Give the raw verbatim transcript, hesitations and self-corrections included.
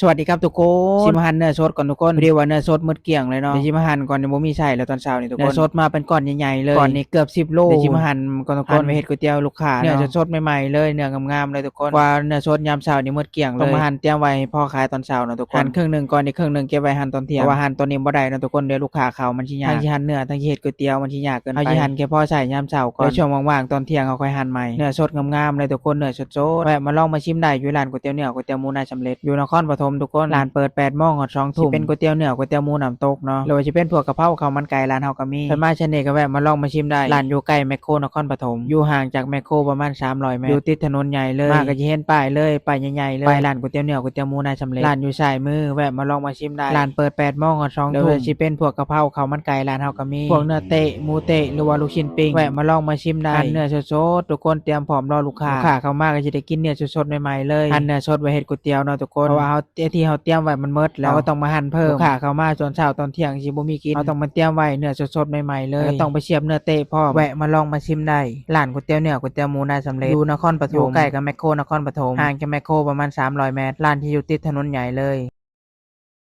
สวัสดีครับทุกคน สิมาหั่นเนื้อสดก่อนทุกคน พอดีว่าเนื้อสดหมดเกลี้ยงเลยเนาะ เดี๋ยวสิมาหั่นก่อน ยังบ่มีใส่แล้วตอนเช้านี่ทุกคน เนื้อสดมาเป็นก้อนใหญ่ๆเลย ก้อนนี้เกือบสิบโล เดี๋ยวสิมาหั่นก่อนทุกคน หั่นไว้เฮ็ดก๋วยเตี๋ยวลูกค้าเนาะ เนื้อสดๆใหม่ๆเลย เนื้องามๆเลยทุกคน ว่าเนื้อสดยามเช้านี่หมดเกลี้ยงเลย ต้องมาหั่นเตรียมไว้ให้พอขายตอนเช้าเนาะทุกคน หั่นครึ่งหนึ่งก่อน อีกครึ่งหนึ่งเก็บไว้หั่นตอนเที่ยง เพราะว่าหั่นตอนนี้บ่ได้เนาะทุกคน เดี๋ยวลูกค้าเข้ามันสิยาก ทั้งสิหั่นเนื้อ ทั้งสิเฮ็ดก๋วยเตี๋ยวมันสิยากเกินไป เฮาสิหั่นแค่พอใช้ยามเช้าก่อน เดี๋ยวช่วงว่างๆตอนเที่ยงเฮาค่อยหั่นใหม่ เนื้อสดงามๆเลยทุกคน เนื้อสดๆ แวะมาลองมาชิมได้อยู่ร้านก๋วยเตี๋ยวเนื้อก๋วยเตี๋ยวหมูนายสำเร็จ อยู่นครปฐมทุกคน ร้านเปิดแปดโมงฮอดสองทุ่ม สิเป็นก๋วยเตี๋ยวเนื้อก๋วยเตี๋ยวหมูน้ำตกเนาะ หรือว่าสิเป็นพวกกะเพราข้าวมันไก่ ร้านเฮาก็มี เพิ่นมาชะนีก็แวะมาลองมาชิมได้ ร้านอยู่ใกล้แมคโครนครปฐม อยู่ห่างจากแมคโครประมาณสามร้อยเมตร อยู่ติดถนนใหญ่เลย มาก็สิเห็นป้ายเลย ป้ายใหญ่ๆเลย ป้ายร้านก๋วยเตี๋ยวเนื้อก๋วยเตี๋ยวหมูนายสำเร็จ ร้านอยู่ซ้ายมือ แวะมาลองมาชิมได้ ร้านเปิดแปดโมงฮอดสองทุ่ม หรือว่าสิเป็นพวกกะเพราข้าวมันไก่ ร้านเฮาก็มี พวกเนื้อเต๊ะ หมูเต๊ะ หรือว่าลูกชิ้นปิ้ง แวะมาลองมาชิมได้ หั่นเนื้อสดๆ ทุกคนเตรียมพร้อมรอลูกค้า ลูกค้าเข้ามาก็สิได้กินเนื้อสดๆใหม่ๆเลย หั่นเนื้อสดไว้เฮ็ดก๋วยเตี๋ยวเนาะทุกคน เพราะว่าเฮา ที่เฮาเตรียมไว้มันหมดแล้ว เฮาก็ต้องมาหั่นเพิ่ม ลูกค้าเข้ามาตอนเช้าตอนเที่ยงสิบ่มีกิน เฮาต้องมาเตรียมไว้เนื้อสดๆใหม่ๆเลย แล้วก็ต้องไปเสียบเนื้อเต๊ะพร้อม แวะมาลองมาชิมได้ ร้านก๋วยเตี๋ยวเนื้อก๋วยเตี๋ยวหมูนายสำเร็จ อยู่นครปฐม อยู่ใกล้กับแมคโครนครปฐม ห่างจากแมคโครประมาณสามร้อยเมตร ร้านที่อยู่ติดถนนใหญ่เลย